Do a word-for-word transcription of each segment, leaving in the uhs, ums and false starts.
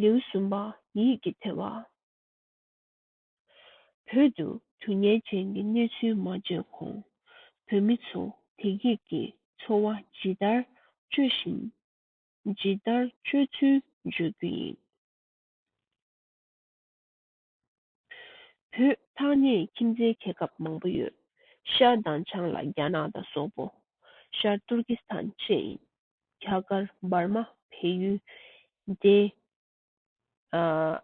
ལེའུ་གསུམ་པ། ཡིད་ཀྱི་དལ་བ། བོད་དུ་དུས་ངན་ཅན་གྱི་གནས་ཚུལ་མ་བྱུང་གོང་། བོད་མི་ཚོ་བདེ་སྐྱིད་ཀྱི་འཚོ་བ་ཇི་ལྟར་སྤྱོད་བཞིན། ཇི་ལྟར་སྤྱོད་ཚུལ་བརྗོད་རྒྱུ་ཡིན། བོད་ཐག་ཉེ་ཁྱིམ་མཚེས་རྒྱལ་ཁབ་མང་པོ་ཡོད། ཤར་དང་བྱང་ལ་རྒྱ་ནག་དང་སོག་པོ། ཤར་ཏུར་ཀི་སི་ཐན་བཅས་ཡིན། རྒྱ་གར། འབར་མ། བལ་ཡུལ། འབྲས། ཨ།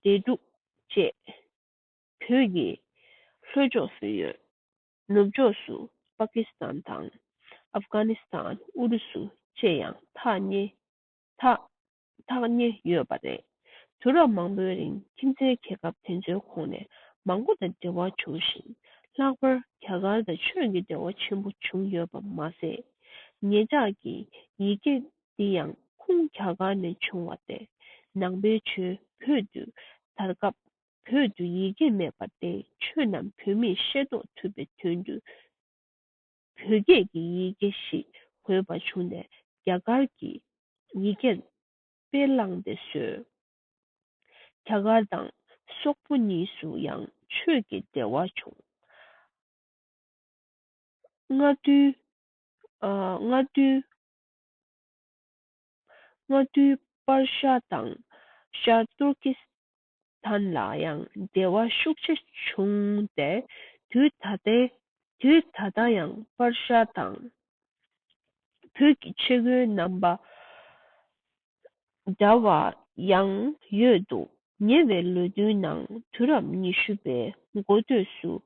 འབྲས་འབྲུག་བཅས་བོད་ཀྱི་ལྷོ་ཕྱོགས་སུ་ཡོད། ནུབ་ཕྱོགས་སུ་པ་ཀི་སི་ཐན་དང་ཨབ་གྷ་ནི་སི་ཐན། ཨུ་རུ་སུ་བཅས་ཡང་ཐག་ཉེ། ཐག་ཐག་ཉེ་ཡོད་པ་རེད། དུས་རབས་མང་པོའི་རིང་ཁྱིམ་མཚེས་རྒྱལ་ཁབ་དེ་ཚོའི་ཁོངས་ནས་མང་པོ་དང་འབྲེལ་བ་བྱུང་ཞིང་། ལྷག་པར་རྒྱ་གར་དང་ཆོས་ཀྱི་འབྲེལ་བ་ཆེན་པོ་བྱུང་ཡོད་པ་མ་ཟད། ངེད་ཅག་གི་ཡི་གེ་འདི་ཡང་ཁུངས་རྒྱ་གར་ནས་བྱུང་བ་སྟེ། ནང་པའི་ཆོས་བོད་དུ་དར་སྐབས། བོད་དུ་ཡི་གེ་མེད་པ་སྟེ། ཆོས་རྣམས་བོད་མིས་ཤེས་རྟོགས་ཐུབ་པའི་དོན་དུ། བོད་སྐད་ཀྱི་ཡི་གེ་ཞིག་དགོས་པ་བྱུང་ནས། རྒྱ་གར་གྱི་ཡི་གེར་དཔེ་བླངས་ཏེ་བཟོས། རྒྱ་གར་དང་སོག་པོ་གཉིས་སུ་ཡང་ཆོས་ཀྱི་འབྲེལ་བ་བྱུང་། སྔ་དུས། ཨ། སྔ་དུས། སྔ་དུས་པར་ཤ་དང་ཤར་ཏུར་ཀི་སི་ཐན་ལ་ཡང་འབྲེལ་བ་ཤུགས་ཆེ་བྱུང་སྟེ། དུས་ད་ལྟའི། དུས་ད་ལྟ་ཡང་པར་ཤ་དང་བོད་ཀྱི་ཆས་གོས་རྣམ་པ་འདྲ་བ་ཡང་ཡོད་འདུག་ཉེ་བའི་ལོ་རྒྱུས་ནང་དུས་རབས་ཉི་ཤུ་པའི་འགོ་སྟོད་སུ།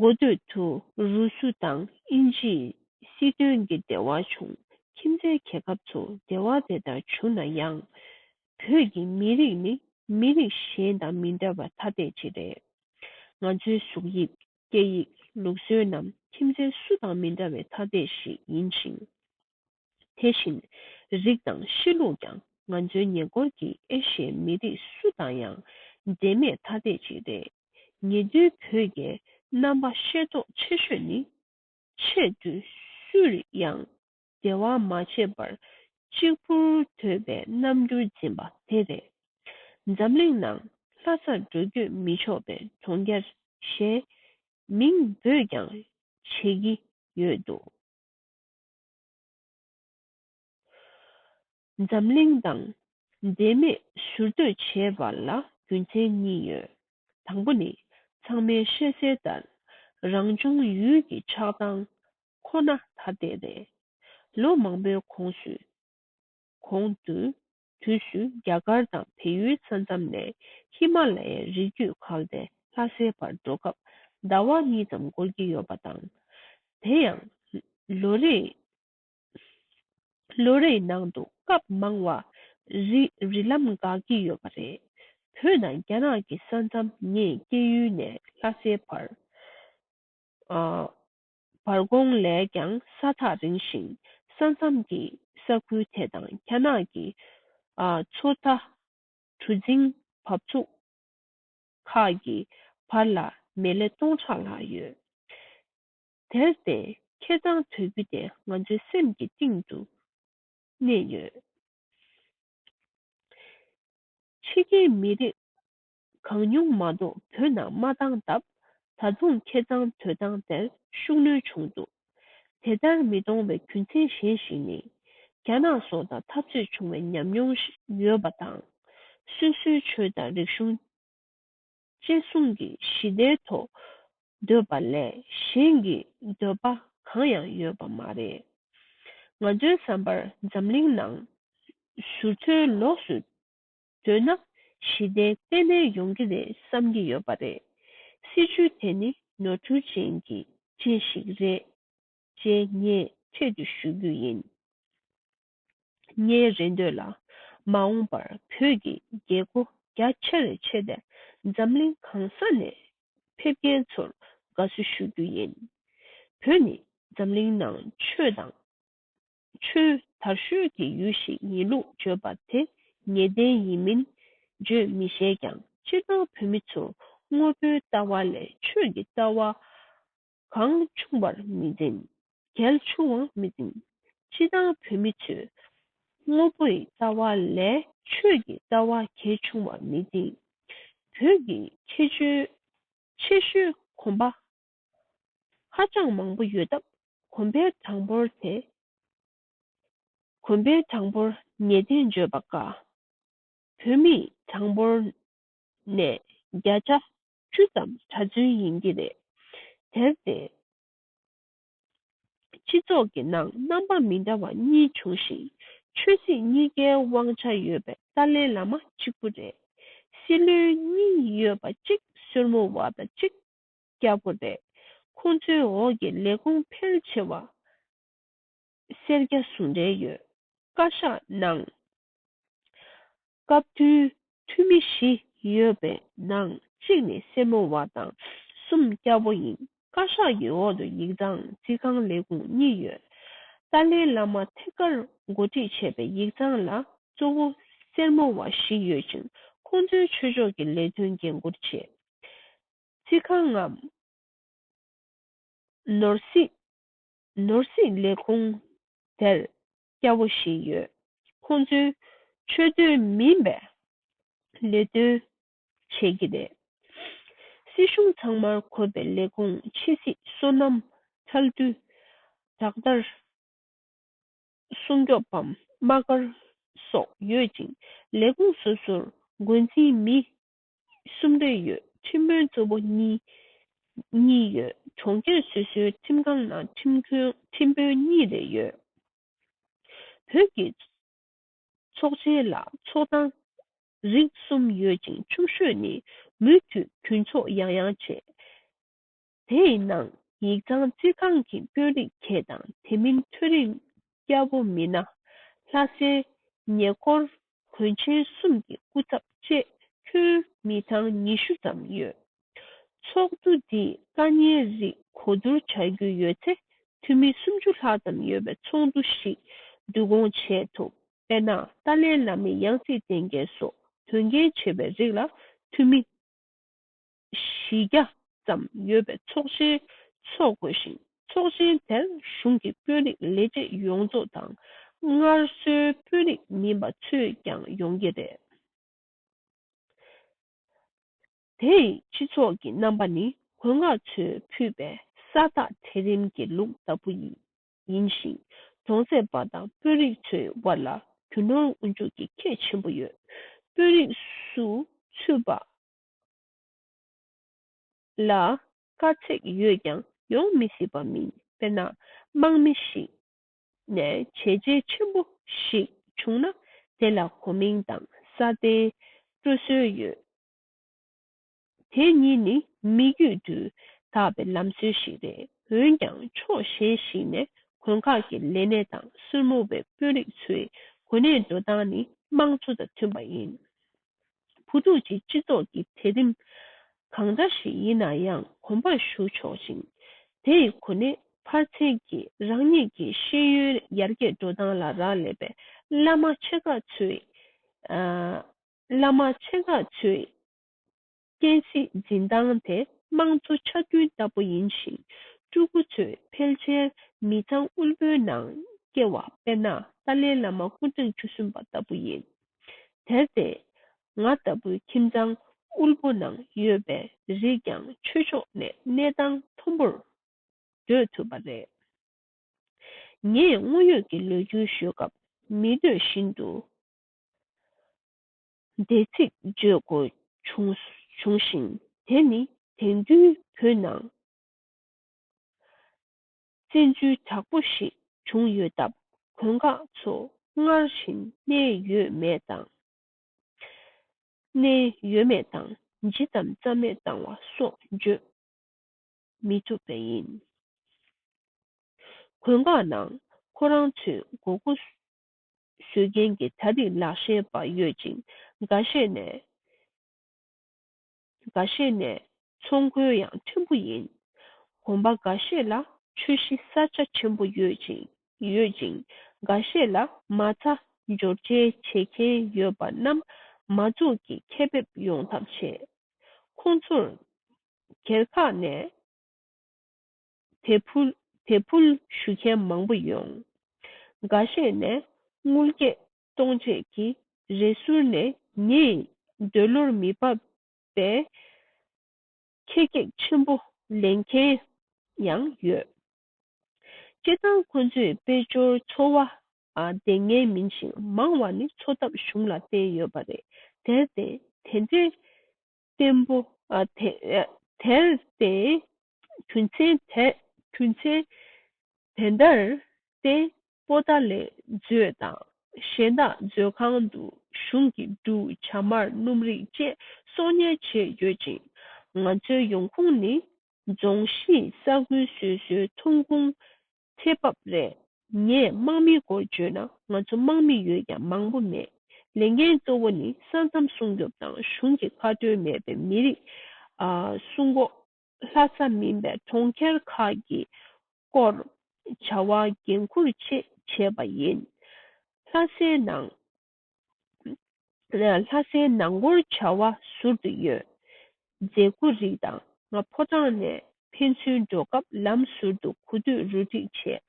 འགོ་སྟོད་དུ་རུ་སུ་དང་དབྱིན་ཇིའི་སྲིད་དོན་གྱི་འབྲེལ་བ་བྱུང་། ཁྱིམ་མཚེས་རྒྱལ་ཁབ་ཚོ་འབྲེལ་བ་དེ་ལྟར་བྱུང་ན་ཡང་། བོད་ཀྱི་མི་རིགས་ནི་མི་རིགས་གཞན་དང་མི་འདྲ་བ་ཐ་དད་ཅིག་རེད། ང་ཚོའི་གཟུགས་དབྱིབས། སྐད་ཡིག་ལུགས་སྲོལ་རྣམས་ཁྱིམ་མཚེས་སུ་དང་མི་འདྲ་བའི་ཐ་དད་ཞིག་ཡིན་ཞིང་། དེ་བཞིན་རིགས་དང་གཤིས་ལུགས་ཀྱང་ང་ཚོའི་ཉེ་འཁོར་གྱི་ཨེ་ཤི་ཡའི་མི་རིགས་སུ་དང་ཡང་འབྲེལ་མེད་ཐ་དད་ཅིག་རེད། ཉེ་དུས་བོད་ཀྱི་རྣམ་པ་ཤེས་རྟོགས་ཆེ་ཤོས་ནི། ཆེས་མཐོའི་སུས་ཡང་འབྲེལ་བ་མ་བྱས་པར་གཅིག་པུར་སྡོད་པའི་རྣམ་འགྱུར་འཛིན་པ་དེ་རེད། འཛམ་གླིང་ནང་ལྷ་སར་འགྲོ་སྐྱོད་མི་ཆོག་པའི་གྲོང་ཁྱེར་ཞེས་མིང་འབོད་ཀྱང་བྱེད་ཀྱི་ཡོད་འདུག་འཛམ་གླིང་དང་འབྲེལ་མེད་ཟུར་སྡོད་བྱེད་པ་ལ་རྒྱུ་མཚན་གཉིས་ཡོད། དང་པོ་ནི། ཚང་མས་ཤེས་གསལ་ལྟར། རང་བྱུང་ཡུལ་གྱི་ཆགས་སྟངས་ཁོ་ན་ཐ་དད་རེད། ལོ་མང་པོའི་གོང་སུ། གོང་དུ། དུས་སུ་རྒྱ་གར་དང་བལ་ཡུལ་ས་མཚམས་ནས་ཧི་མ་ལ་ཡའི་རི་རྒྱུད་བརྒལ་ཏེ་ལྷ་སའི་བར་འགྲོ་སྐབས་ཟླ་བ་གཉིས་ཙམ་འགོར་གྱི་ཡོད་པ་དང་། དེ་ཡང་ལོ་རེའི། ལོ་རེའི་ནང་དུ་སྐབས་མང་བ་རི་རི་ལམ་འགག་གི་ཡོད་པ་རེད། བོད་དང་རྒྱ་ནག་གི་ས་མཚམས། ངའི་སྐྱེས་ཡུལ་ནས་ལྷ་སའི་བར། ཨ། བར་གོང་ལས་ཀྱང་ས་ཐག་རིང་ཞིང་། ས་མཚམས་ཀྱི་ས་ཁུལ་དེ་དང་རྒྱ་ནག་གི། ཨ། མཚོ་མཐའ། གྲུ་གཟིངས་འབབ་ཚུགས་ཁག་གི་བར་ལ་མལ་ལེ་སྟོང་ཕྲག་ལྷག་ཡོད། དེར་བརྟེན་ཁེ་གཙང་དོད་རྒྱུ་དེ་ང་ཚོའི་སེམས་ཀྱི་གཏིང་དུ་གནས་ཡོད། ཕྱི་རྒྱལ་མི་རིགས་གང་ཉུང་མ་གཏོགས་བོད་ནང་མ་བཏང་སྟབས། ད་དུང་ཁེ་གཙང་དོད་སྟངས་དེར་ཤུགས་སྣོན་བྱུང་འདུག་དེ་ལྟར་མི་གཏོང་བའི་རྒྱུ་མཚན་གཞན་ཞིག་ནི། རྒྱ་ནག་སོགས་དང་འཐབ་རྩོད་བྱུང་བའི་ཉམས་མྱོང་ཞིག་ཡོད་པ་དང་། སོ་སོའི་ཆོས་དང་རིག་གཞུང་བཅད་བཟུང་གི་ཞི་བདེའི་ཐོག་སྡོད་པ་ལས་གཞན་གྱི་འདོད་པ་གང་ཡང་ཡོད་པ་མ་རེད། ང་ཚོའི་བསམ་པར་འཛམ་གླིང་ནང་ཟུར་འཚོའི་ལོགས་སུ་སྡོད་ན་ཞི་བདེ་གཏན་ནས་ཡོང་གི་རེད་བསམ་གྱི་ཡོད་པ་རེད། སྲིད་བྱུས་དེ་ནི་ནོར་འཁྲུལ་ཅན་གྱི་ཅན་ཞིག་རེད་ཅེས་ངས་ཆེད་དུ་ཞུ་རྒྱུ་ཡིན། ངའི་རེ་འདོད་ལ། མ་འོངས་པར་བོད་ཀྱི་རྒྱལ་སྒོ་རྒྱ་ཆེར་ཕྱེ་སྟེ་འཛམ་གླིང་གང་ས་ནས་ཕེབས་མཁན་ཚོར་དགའ་བསུ་ཞུ་རྒྱུ་ཡིན། བོད་ནི་འཛམ་གླིང་ནང་ཆོས་དང་། ཆོས་དར་ཤོས་ཀྱི་ཡུལ་ཞིག་ཡིན་ལུགས་བརྗོད་པ་དེ་ངེས་གཏན་ཡིན་མིན་བརྗོད་མི་ཤེས་ཀྱང་། སྤྱིར་བཏང་བོད་མི་ཚོ་དངོས་པོའི་ལྟ་བ་ལས་ཆོས་ཀྱི་ལྟ་བ་གང་ཆུང་བར་མི་འཛིན། གལ་ཆུང་བའང་མི་འཛིན། སྤྱིར་བཏང་བོད་མི་ཚོས་ དངོས་པོའི་ལྟ་བ་ལས་ཆོས་ཀྱི་ལྟ་བ་གལ་ཆུང་བ་མི་འཛིན། བོད་ཀྱི་ཁྱད་ཆོས་ཆེ་ཤོས་གོམ་པ་ཧ་ཅང་མང་པོ་ཡོད་སྟབས། གོམ་པའི་གྲངས་འབོར་དེ། གོམ་པའི་གྲངས་འབོར་ངེས་གཏན་བརྗོད་པ་དཀའ། བོད་མིའི་གྲངས་འབོར་ནས་བརྒྱ་ཆ་བཅུ་ཙམ་གྲྭ་བཙུན་ཡིན་གྱི་རེད། དེར་བརྟེན། སྤྱི་ཚོགས་ཀྱི་ནང་རྣམ་པ་མི་འདྲ་བ་གཉིས་བྱུང་ཞིང་། ཆོས་སྲིད་གཉིས་ཀའི་དབང་ཆ་ཡོད་པའི་ཏཱ་ལའི་བླ་མ་གཅིག་པུ་རེད། སྲིད་བློན་གཉིས་ཡོད་པ་གཅིག་སེར་མོ་བ་དང་གཅིག་སྐྱ་བོ་རེད། ཁོང་ཚོའི་འོག་གི་ལས་ཁུངས་ཕལ་ཆེ་བ་སེར་སྐྱ་ཟུང་འབྲེལ་ཡོད། བཀའ་ཤག་ནང་སྐབས་བསྟུན་འཐུས་མི་བཞི་ཡོད་པའི་ནང་གཅིག་ནི་སེར་མོ་བ་དང་གསུམ་སྐྱ་བོ་ཡིན། བཀའ་ཤག་གི་འོག་ཏུ་ཡིག་ཚང་རྩིས་ཁང་ལས་ཁུངས་གཉིས་ཡོད། ཏཱ་ལའི་བླ་མ་ཐད་ཀར་འགོ་ཁྲིད་བྱས་པའི་ཡིག་ཚང་ལ་གཙོ་བོ་སེར་མོ་བ་བཞི་ཡོད་ཅིང་། ཁོང་ཚོས་ཆོས་ཕྱོགས་ཀྱི་ལས་དོན་འགན་འཁུར་བྱེད། རྩིས་ཁང་ངམ་ནོར་སྲིད། ནོར་སྲིད་ལས་ཁུངས་དེར་སྐྱ་བོ་བཞི་ཡོད། ཁོང་ཚོས་ཆོས་དོན་མིན་པའི་ལས་དོན་བྱེད་ཀྱི་རེད། སྲིད་གཞུང་ཚང་མར་གོ་བའི་ལས་ཁུངས་ཕྱི་སྲིད། སོ་ནམ། ཁྲལ་བསྡུ། དྲག་ལྟར། སྲུང་སྐྱོབ་པམ། དམག་སྒར་སོགས་ཡོད་ཅིང་། ལས་ཁུངས་སོ་སོར་འགོ་འཛིན་མི་གསུམ་རེ་ཡོད། ཁྲིམས་དཔོན་གཙོ་བོ་གཉིས་གཉིས་ཡོད། གྲོང་ཁྱེར་སོ་སོའི་ཁྲིམས་ཁང་ནང་ཁྲིམས་དཔོན་ཁྲིམས་དཔོན་གཉིས་རེ་ཡོད། བོད་ཀྱི་ཚོགས་ཆེན་ལ་ཚོགས་ཐེངས་རིགས་གསུམ་ཡོད་ཅིང་། ཆུང་ཤོས་ནི་མུ་མཐུད་རྒྱུན་འཁྱོངས་ཡང་ཡང་བྱེད། དེའི་ནང་ཡིག་ཚང་རྩིས་ཁང་གི་དཔོན་རིགས་བརྒྱད་དང་། དེ་མིན་ཐོ་རེངས་སྐྱ་བོ་མི་སྣ། ལྷ་སའི་ཉེ་འཁོར་དགོན་ཆེན་གསུམ་གྱི་སྐུ་ཚབ་བཅས་ཁྱོན་མི་ཐང་ཉི་ཤུ་ཙམ་ཡོད། ཚོགས་འདུ་འདིས་དཀའ་ཉེན་རིགས་གོ་བསྡུར་བྱ་རྒྱུ་ཡོད་ཚེ། འཐུས་མི་སུམ་ཅུ་ལྷག་ཙམ་ཡོད་པའི་ཚོགས་འདུ་ཞིག་བསྡུ་སྐོང་བྱེད་ཐུབ། དཔེར་ན། ཏཱ་ལའི་བླ་མའི་ཡང་སྲིད་འདེམས་མཁན་སོགས་དོན་རྐྱེན་ཆེ་བའི་རིགས་ལ་འཐུས་མི་བཞི་བརྒྱ་ཙམ་ཡོད་པའི་ཚོགས་ཆེན་འཚོགས་དགོས་ཤིང་། ཚོགས་ཆེན་དེར་གཞུང་གི་དཔོན་རིགས་ལས་བྱེད་ཡོངས་རྫོགས་དང་། སྔར་སྲོལ་དཔོན་རིགས་མིན་པ་ཚོས་ཀྱང་ཡོང་གི་རེད། དེ་ཡི་སྤྱི་ཚོགས་ཀྱི་རྣམ་པ་ནི་དགོན་ཁག་ཚོས་ཕུད་པའི་ས་རྟགས་གྲལ་རིམ་གྱི་ལུགས་ལྟ་བུ་ཡིན་ཡིན་ཞིང་། གྲོང་གསེབ་པ་དང་དཔོན་རིགས་ཚོའི་དབར་ལ་རྒྱུ་ནོར་དབུལ་འཇུག་གི་ཁྱད་ཆེན་པོ་ཡོད། དཔོན་རིགས་སུ་ཚུད་པ་ལ་དཀའ་ཚེགས་ཡོད་ཀྱང་ཡོང་མི་སྲིད་པ་མིན། དཔེར་ན། དམག་མི་ཞིག་ནས་བྱས་རྗེས་ཆེན་པོ་ཞིག་བྱུང་ན། དེ་ལ་གོ་མིང་དང་ས་གདན་སྤྲོད་སྲོལ་ཡོད། དེ་གཉིས་ནི་མི་རྒྱུད་དུ་དར་བའི་ལམ་སྲོལ་ཞིག་རེད། འོན་ཀྱང་ཕྱོགས་གཞན་ཞིག་ནས་དགོན་ཁག་གི་ལས་སྣེ་དང་སོར་མོ་བའི་དཔོན་རིགས་ཚོའི་གོ་གནས་འགྲོ་སྟངས་ནི་དམངས་གཙོ་དང་མཐུན་པ་ཡིན། བུ་ཕྲུག་ཅིག་སྤྱི་ཚོགས་ཀྱི་གྲལ་རིམ་གང་འདྲ་ཞིག་ཡིན་ན་ཡང་གོམ་པ་ཞུགས་ཆོག་ཅིང་། དེ་ཡི་གོ་གནས་འཕར་ཚད་ཀྱིས་རང་ཉིད་ཀྱི་ཤེས་ཡོན་ཡར་རྒྱས་འགྲོ་སྟངས་ལ་རག་ལས་པའི་བླ་མ་ཆེ་ཁག་ཚོའི། ཨ། བླ་མ་ཆེ་ཁག་ཚོའི་རྐྱེན་སྲིད་འཛིན་སྟངས་དེ་དམངས་གཙོ་འཆར་སྐྱོད་ལྟ་བུ་ཡིན་ཞིང་། ཕྲུ་གུ་ཚོས་ཕལ་ཆེར་མི་ཚང་དབུལ་པོའི་ནང་སྐྱེ་བ། དཔེར་ན། ཏཱ་ལའི་བླ་མ་སྐུ་ཕྲེང་བཅུ་གསུམ་པ་ལྟ་བུ་ཡིན། དེར་བརྟེན། ང་ལྟ་བུའི་ཁྱིམ་ཚང་དབུལ་པོ་ནང་ཡོད་པའི་རིགས་ཀྱང་ཆོས་ཕྱོགས་ནས་གནས་སྟངས་མཐོན་པོར་སྡོད་ཐུབ་པ་རེད། ངས་དངོས་ཡོད་ཀྱི་ལོ་རྒྱུས་ཞུ་སྐབས་མི་འདོད་བཞིན་དུ་འདས་ཚིག་བརྗོད་དགོས་བྱུང་བྱུང་ཞིང་། དེ་ནི་དེང་དུས་བོད་ནང་བཙན་འཛུལ་དྲག་པོ་ཞིག་བྱུང་ཡོད་སྟབས། དགོན་ཁག་ཚོ་སྔར་བཞིན་གནས་ཡོད་མེད་དང་། གནས་ཡོད་མེད་དང་ཇི་ཙམ་རྩ་མེད་བཏང་བ་སོགས་བརྗོད་མི་ཐུབ་པས་ཡིན། དགོན་ཁག་ནང་ཁོ་རང་ཚོའི་མགོ་སྐོར་བཟོ་མཁན་གྱི་གྲ་སྒྲིག་ལག་ཤེས་པ་ཡོད་ཅིང་། འགའ་ཤས་ནས། འགའ་ཤས་ནས་ཚོང་མགོ་ཡང་ཕྲན་བུ་ཡིན། དགོན་པ་འགའ་ཤས་ལ་ཆོས་གཞི་ས་ཆ་ཆེན་པོ་ཡོད་ཅིང་། ཡོད་ཅིང་། འགའ་ཤས་ལ་མ་རྩ་འབྱོར་འབྲེལ་བྱེད་མཁན་ཡོད་པ་རྣམས་མ་འཛུགས་ཀྱིས་ཁེ་འབེབས་ཡོང་ཐབས་བྱས། ཁོང་ཚོར་སྒེར་ཁག་ནས་དེ་ཕུལ་དེ་ཕུལ་ཞུ་མཁན་མང་པོ་ཡོང་། འགའ་ཤས་ནས་དངུལ་སྐྱེད་ གཏོང་བྱེད་ཀྱི་རེ་ཟུར་ནས་ངའི་འདོད་བློར་མི་འབབ་པའི་ཁེ་གེགས་ཆེན་པོ་ལེན་མཁན་ཡང་ཡོད། སྤྱིར་བཏང་ཁོ་ཚོས་དཔལ་འབྱོར་འཚོ་བ་ལྡེང་མཁན་མིན་ཞིང་མང་བ་ནི་འཚོ་ཐབས་གཞུང་ལ་བརྟེན་ཡོད་པ་རེད། དེར་བརྟེན་དེ་འདྲའི་བརྟེན་པོ་ཨ་དེ་ཨ་དེར་བརྟེན་རྒྱུ་མཚན་དེ་རྒྱུ་མཚན་དེ་འདྲར་བརྟེན་པོ་ཏཱ་ལའི་མཛོད་དང་གཞན་དག་མཛོད་ཁང་དུ་གཞུང་གི་འབྲུ་ཇ་མར་སྣུམ་རིགས་བཅས་གསོག་ཉར་བྱས་ཡོད་ཅིང་། ང་ཚོའི་ཡོང་ཁུངས་ནི་རྫོང་གཞིས་ས་ཁུལ་སོ་སོའི་ཐོན་ཁུངས་ཚད་བབ་རེད། ངས་དམག་མིའི་སྐོར་བརྗོད་ན་ང་ཚོ་དམག་མི་ཡོད་ཀྱང་མང་པོ་མེད། ལས་འགན་གཙོ་བོ་ནི་ས་མཚམས་སྲུང་སྐྱོབ་དང་གཞུང་གི་ཁ་འཕྲོད་མེད་པའི་མི་རིགས་ཨ་སྲུང་འགོག་ལྷ་ས་མིན་པའི་གྲོང་ཁྱེར་ཁག་གི་སྐོར་བྱ་བ་འགན་འཁུར་ཆེད་བྱས་པ་ཡིན། ལྷ་སའི་ནང་ལྷ་སའི་ནང་སྐོར་བྱ་བ་ཟུར་དུ་ཡོད། མཛད་སྒོ་རིགས་དང་ང་ཕོ་བྲང་ནས་ཕན་ཚུན་འགྲོ་སྐབས་ལམ་ཟུར་དུ་གོ་ཐོས་རུ་སྒྲིག་བྱས།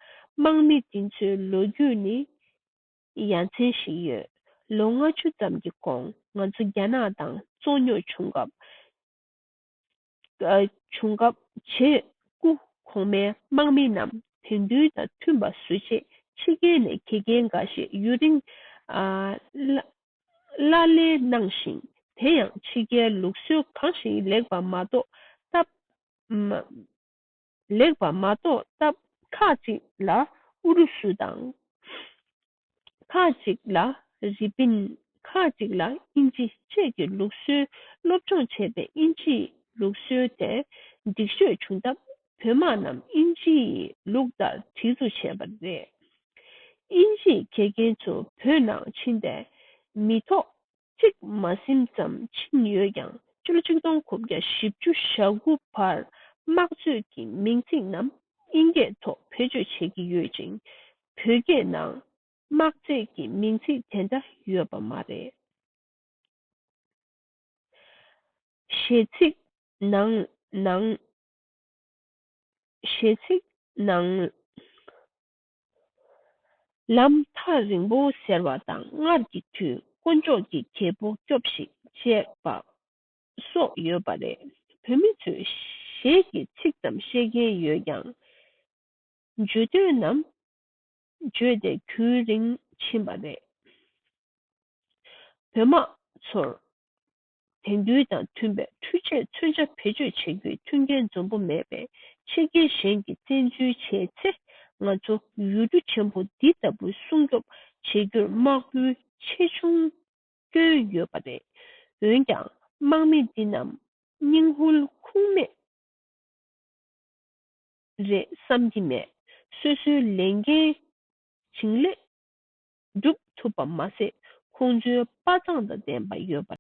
དམག་མི་འདི་ཚོའི་ལོ་རྒྱུས་ནི་ཡ་མཚན་ཞིག་ཡོད། ལོ་ལྔ་བཅུ་ཙམ་གྱི་གོང་ང་ཚོ་རྒྱ་ནག་དང་རྩོད་རྙོག་བྱུང་སྐབས། བྱུང་སྐབས་རྗེས་སྐུ་གོང་མའི་དམག་མི་རྣམས་དེང་དུས་དང་མཐུན་པ་བཟོ་ཆེད་ཕྱི་རྒྱལ་ནས་དགེ་རྒན་འགའ་ཤས་ཡུན་རིང་གླ་ལེན་གནང་ཞིང་། དེ་ཡང་ཕྱི་རྒྱལ་ལུགས་སྲོལ་གང་ཞིག་ལེགས་པ་མ་གཏོགས་སྟབས་ལེགས་པ་མ་གཏོགས་སྟབས་ཁག་ཅིག་ལ་ཨུ་རུ་སུ་དང་། ཁག་ཅིག་ལ་རི་པིན། ཁག་ཅིག་ལ་དབྱིན་ཇི་བཅས་ཀྱི་ལུགས་སྲོལ་སློབ་སྦྱོང་བྱས་པའི་དབྱིན་ཇིའི་ལུགས་སྲོལ་དེ་སྒྲིག་སྤྱོད་བྱུང་སྟབས་བོད་དམག་རྣམས་དབྱིན་ཇིའི་ལུགས་ལྟར་སྒྲིག་འཛུགས་བྱས་པ་རེད། དབྱིན་ཇིའི་དགེ་རྒན་ཚོ་བོད་ནང་ཕྱིན་ཏེ་མི་ཐོག་གཅིག་མ་ཟིན་ཙམ་ཕྱིན་ཡོད་ཀྱང་སྤྱི་ལོ་ཆིག་སྟོང་དགུ་བརྒྱ་བཞི་བཅུ་ཞེ་དགུ་བར་དམག་གཙོས་ཀྱི་མིང་ཚིག་རྣམས་དབྱིན་སྐད་ཐོག་བེད་སྤྱོད་བྱེད་ཀྱི་ཡོད་ཅིང་། བོད་སྐད་ནང་དམག་རྫས་ཀྱི་མིང་ཚིག་དེ་འདྲ་ཡོད་པ་མ་རེད། གཞས་ཚིག་ནང་ནང་། གཞས་ཚིག་ནང་། ལམ་ཐག་རིང་པོ་ཟེར་བ་དང་སྔར་གྱི་དུས་དཀོན་མཆོག་གི་རྒྱལ་པོ་སྐྱོབས་ཤིག་ཅེས་པ་སོགས་ཡོད་པ་རེད། བོད་མི་ཚོས་གཞས་ཀྱི་ཚིག་ཙམ་ཤེས་མཁན་ཡོད་ཀྱང་། བརྗོད་འདོད་རྣམས་བརྗོད་དེ་རྒྱུན་རིང་ཕྱིན་པ་རེད། བོད་དམག་ཚོར་དེང་དུས་དང་མཐུན་པའི་འཕྲུལ་ཆས་མཚོན་ཆ་བེད་སྤྱོད་བྱེད་རྒྱུའི་མཐུན་རྐྱེན་འཛོམས་པོ་མེད་པས་ཕྱི་རྒྱལ་གཞན་གྱིས་བཙན་འཛུལ་བྱས་ཚེ་ང་ཚོ་ཡུལ་གྲུ་ཆེན་པོ་འདི་ལྟ་བུའི་སྲུང་སྐྱོབ་བྱེད་རྒྱུར་དམག་འཁྲུག་ཆེ་ཆུང་སྐྱོན་ཡོད་པ་རེད། འོན་ཀྱང་དམག་མི་འདི་རྣམས་སྙིང་ཧུལ་ཁུངས་མེད་རེད་བསམ་གྱི་མེད། སོ་སོའི་ལས་འགན་བྱིངས་ལས་སྒྲུབ་ཐུབ་པ་མ་ཟད་ཁོང་ཚོའི་དཔའ་མཛངས་དང་ལྡན་པ་ཡོད་པ།